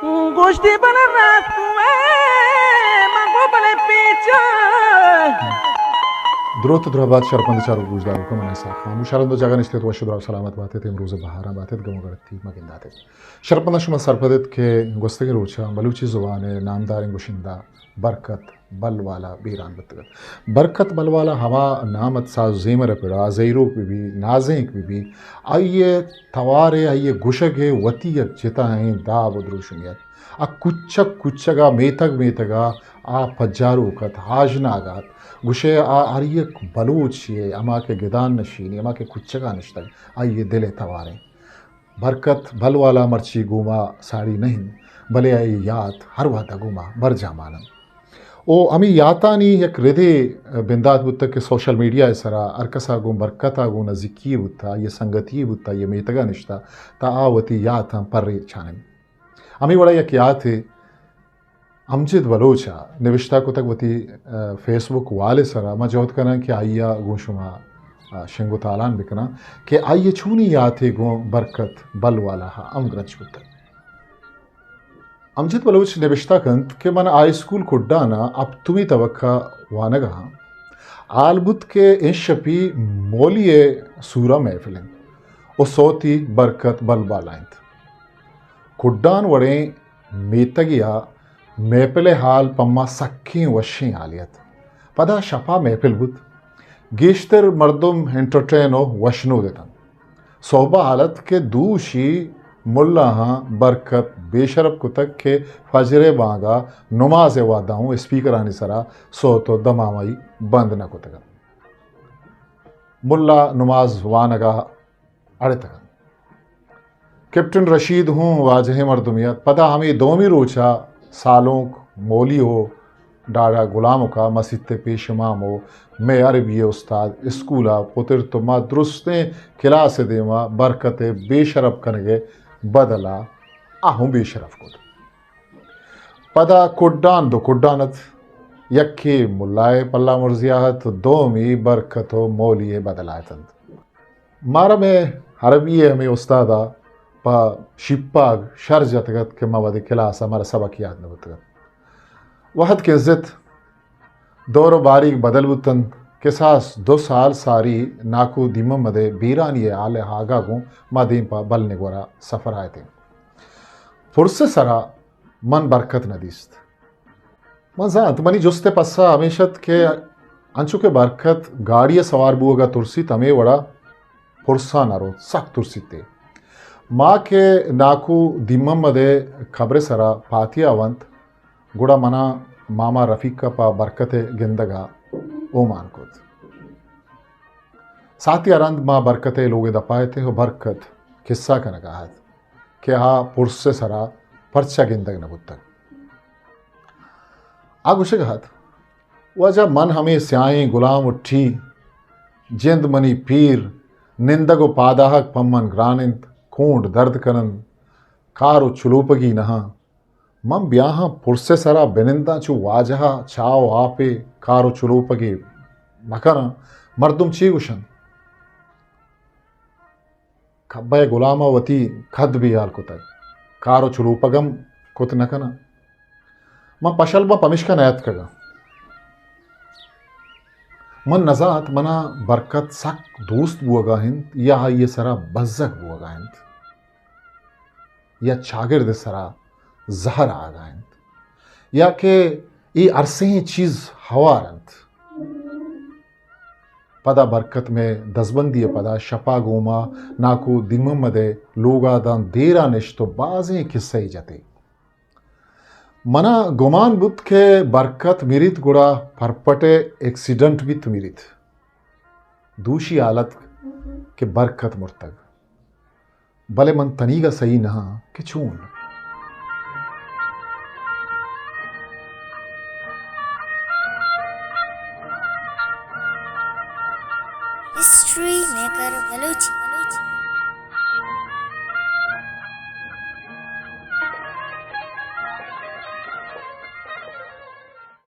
گوشتی بلے راست وے، من گو بلے پیچا۔ دروت درہبات شرپند چاروک گوشداروکاں، من اسحاق خاموش، ہر ہند و جاگہ نشتیت وش و دراہ سلامت باتیت، امروز بہاراں باتیت، گم و گڑتی مگنداتیت۔ شرپنداں شما سرپد ات کہ گوستگیں روچاں بلوچی زبان ء نامداریں گشندہ برکت بل والا بیران بوتگ ات۔ برکت بل والا ہما نام ات ساز و زیمر ء پڑا زہیروک بہ بی، نازینک بہ بی، آئی ء توار ء آئی ء گشگ ء وتی یک جتائیں داب و دروشمے ات۔ آ کوچگ کوچگ ء میتگ میتگ ء آ پجاروک ات، ہاژناگ ات۔ گشئے آ ہر یک بلوچے ء ہما کہ گدان نشینی، ہما کہ کوچگ ء نشتگ، آئی ء دل ء تواریں۔ برکت بل والا مرچی گوما ساڑی نہ انت، بلے آئی یات ہر وہدا گوما برجاہ مان انت۔ او ہمے یاتانی یک ردے بندات بوتگ کہ سوشل میڈیا ء سرا ہر کسا گوں برکت ء گوں نزیکی بوتا، آئی سنگتی بوتا، آئی میتگا نشتا، تا آ وتی یاتاں پرے چاننت۔ ہمے وڑا یک یاتے امجد بلوچ ء نبشتہ کتگ وتی، ء، فیس بک وال ء سرا۔ ما جہد کناں کہ آئی ء گوں شما، ء، شنگ و تالان بکناں کہ آئی ء چونی یاتے گوں برکت بل والا ء ہمگرنچ بوتگ۔ امجد بلوچ نبشتہ کنت کہ من ہائی اسکول کڈان ء ہپتمی تبک ء وانگ ء آں۔ حال بوت کہ انشپی مولی ء سورا محفل انت و سوتی برکت بل بالا انت۔ کڈان وڑیں میتگے ء محفل ء ہال پما سکیں وشیں ہالے ات۔ پدا شپا محفل بوت۔ گیشتر مردم انٹرٹین و وشنود اتنت۔ سہبا ہال ات کہ دوشی ملاہاں برکت بے شرپ کتگ کہ فجر ء بانگا نماز ء وہدا اوں اسپیکرانی سرا سوت و دمامائی بند نہ کتگ ات۔ ملا نماز وانگا اڑتگ انت۔ کیپٹن رشید ہوں واجہیں مردمے ات۔ پدا ہمے دومی روچا سالونک مولی و ڈاڈا گلامک ء مسیت ء پیش امام و مئے عربی ء استاد اسکول ء پترت و ما درستیں کلاس ء دیما برکت ء بے شرپ کنگ ء بدل ء آ ہوں بے شرپ کت۔ پدا کڈان دو کڈان ات، یکے ملا ء پلہ مرزیا ات و دومی برکت و مولی ء بدل ء اتنت۔ مارا مئے عربی ء ہمے استاد ء پہ شیپاگ شر جتگ ات کہ ما وھدے کلاس ء مارا سبق یات نہ بوتگ ات۔ وھد کنزت، دور و باریگ بدل بوت انت۔ کساس دو سال ساری ناکو دین محمد ء بیرانی ء ہال ء آگا گوں ما دیم پہ بل نگور ء سفر ء اتیں۔ پرس ء سرا من برکت نہ دیست۔ من زانت، منی جست ء پسہ ہمیش ات کہ انچو کہ برکت گاڑی ء سوار بوگ ء ترسیت، ہمے وڑا پرساں نہ روت، سک ترسیت ئے۔ ما کہ ناکو دین محمد ء قبر ء سرا پاتیا ونت، گڑا منا ماما رفیق ء پہ برکت ء گندگ ء اومان کت۔ ساعتے ء رند ما برکت ء لوگ ء دپا اتیں و برکت کسہ کنگ ء ات کہ آ پرس ء سرا پرچا گندگ نہ بوتگ۔ آ گوشگ ء ات، واجہ، من ہمے سیاہیں گلام اٹھی، جند منی پیر، نندگ و پاداہگ پہ من گران انت، کونڈ درد کن انت، کار و چلوپگی نہاں۔ من بیاہاں پرس ء سرا بننداں، چو واجہ ء چاہ و آپے کار و چلوپگے مکناں، مردم چے گوشنت؟ کبہ ء گلام ء وتی کد بے ہیال کتگ، کار و چلوپگ ہم کت نہ کناں۔ من پشل باں پمیشکا نیاتکگاں۔ من نزانت منا برکت سک دوست بوگا انت یا آئی ء سرا بزگ بوگا انت۔ یا چاگرد ء سرا زہر آگا انت، یا کہ اے ارسیں چیز ہوار انت۔ پدا برکت مئے دزبندی ء پدا شپا گوما ناکو دین محمد ء لوگا داں دیرا نشت و بازیں کسہ ء جتے۔ منا گمان بوت کہ برکت مریت گڑا پرپٹ ء ایکسیڈنٹ بیت مریت۔ دوشی حالت کہ برکت مرتگ۔ بلے من تنیگا سہی نہ آں کہ چون۔ History maker Balochi.